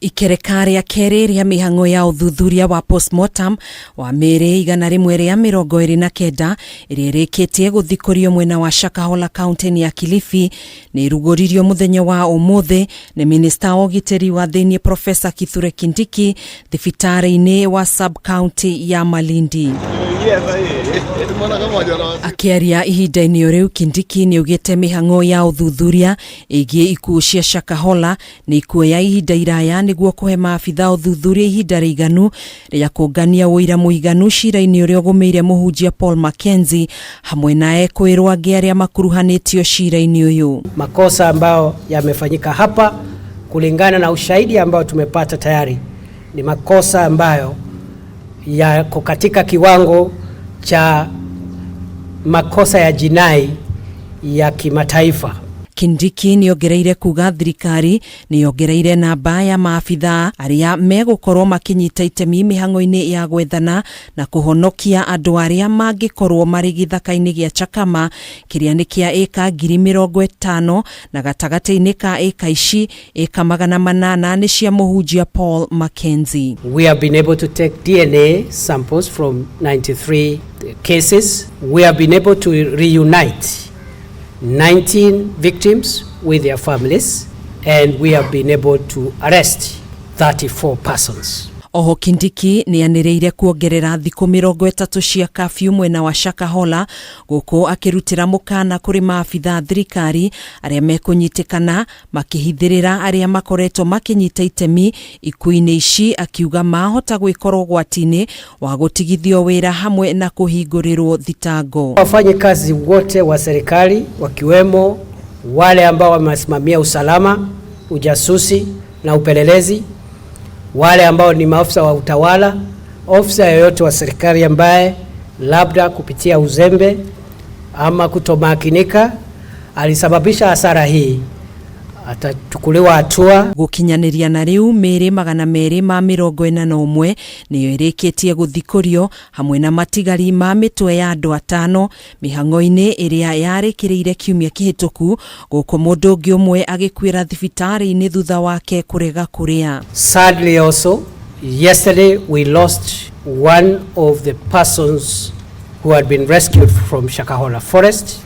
Ikereka rĩa kerĩ rĩa mĩhang'o ya ũthuthuria wa postmortem wa mĩĩrĩ 129 ĩrĩa ĩrĩkĩtie gũthikũrio mwena wa Shakahola kaunti-inĩ ya Kilifi nĩ ĩrugũririo mũthenya wa ũmũthĩ nĩ minista wa ũgitĩri wa thĩinĩ Profesa Kithure Kindiki thibitarĩ-inĩ wa sub county ya Malindi. Akĩaria ihinda-inĩ o rĩu, Kindiki nĩ augĩte mĩhang'o ya ũthuthuria ĩgiĩ ikuũ cia Shakahola nĩ ikuoya ihinda iraya nĩguo kũhe maabitha ũthuthuria ihinda rĩiganu rĩa kũngania ũira mũiganu cira-inĩ ũrĩa ũgũmĩire mũhunjia Paul Mackenzie hamwe na ekũĩrwo angĩ arĩa makuruhanĩtio cira-inĩ ũyũ. Makosa ambayo yamefanyika hapa kulingana na ushahidi ambao tumepata tayari ni makosa ambayo yako katika kiwango cha makosa ya jinai ya kimataifa. Kindiki nĩongereire kuga thirikari nĩyongereire namba ya maabitha arĩa megũkorwo makĩnyita itemi mĩhang'o-inĩ ya gwethana na kũhonokia andũ arĩa mangĩkorwo marĩ gĩthaka-inĩ gĩa Chakama kĩrĩa nĩ kĩa ĩka 50,000 na gatagatĩ-inĩ ka ĩka ici ĩka 800 nĩ cia mũhunjia Paul Mackenzie. We have been able to take DNA samples from 93 cases. We have been able to reunite 19 victims with their families, and we have been able to arrest 34 persons. Oho Kindiki nĩanĩrĩire kuongerera thikũ 30 cia kafyu mwena wa Shakahola gũkũ akĩrutĩra mũkana kũrĩ maabitha a thirikari arĩa mekũnyitĩkana makĩhithĩrĩra arĩa makoretwo makĩnyita itemi ikuũ-inĩ ici, akiuga mahota gwĩkora ũgwati-inĩ wa gũtigithio wĩra hamwe na kũhingũrĩrwo thitango. Wafanyikazi wote wa serikali wakiwemo wale ambao wamesimamia usalama, ujasusi na upelelezi, wale ambao ni maafisa wa utawala, ofisa yoyote wa serikali ambaye labda kupitia uzembe ama kutomakinika alisababisha hasara hii atachukuliwa hatua. Gũkinyanĩria na rĩu mĩĩrĩ 241 nĩyo ĩrĩkĩtie gũthikũrio hamwe na matigari ma mĩtwe ya andũ atano mĩhang'o-inĩ ĩrĩa yarĩkĩrĩire kiumia kĩhĩtũku gũkũ mũndũ ũngĩ ũmwe agĩkuĩra thibitarĩ-inĩ thutha wake kũrega kũrĩa. Sadly also, yesterday we lost one of the persons who had been rescued from Shakahola Forest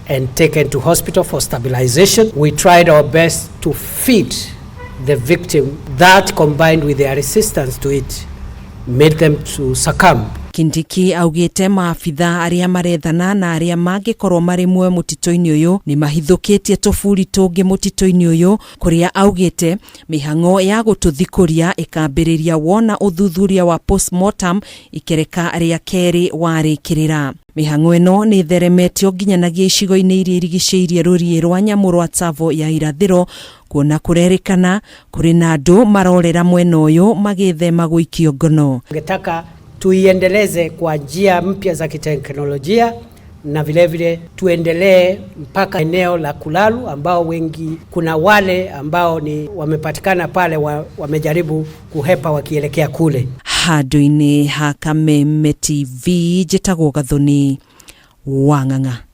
and taken to hospital for stabilization. We tried our best to feed the victim. That, combined with their resistance to it, made them to succumb. Kindiki augĩte maabitha arĩa marethana na arĩa mangĩkorwo marĩ muoyo mũtitũ-inĩ ũyũ nĩ mahithũkĩtie tũburi tũngĩ mũtitũ-inĩ ũyũ kũrĩa augĩte mĩhang'o ya gũtũthikũria ĩkambĩrĩria wona ũthuthuria wa postmortem ikereka rĩa kerĩ warĩkĩrĩra. Mĩhang'o ĩno nĩ ĩtheremetio nginyanagia icigo-inĩ iria irigicĩirie rũriĩ rwa nyamũ rwa Tsavo ya irathĩro kuona kũrerĩkana kũrĩ na andũ marorera mwena ũyũ magĩthema gũikio ngono. Tungetaka tuiendeleze kwa njia mpya za kiteknolojia na vile vile tuendelee mpaka eneo la Kulalu ambao wengi, kuna wale ambao ni wamepatikana pale wamejaribu kuhepa wakielekea kule. Handũ-inĩ ha Kameme TV njĩtagwo Gathoni Wang'ang'a.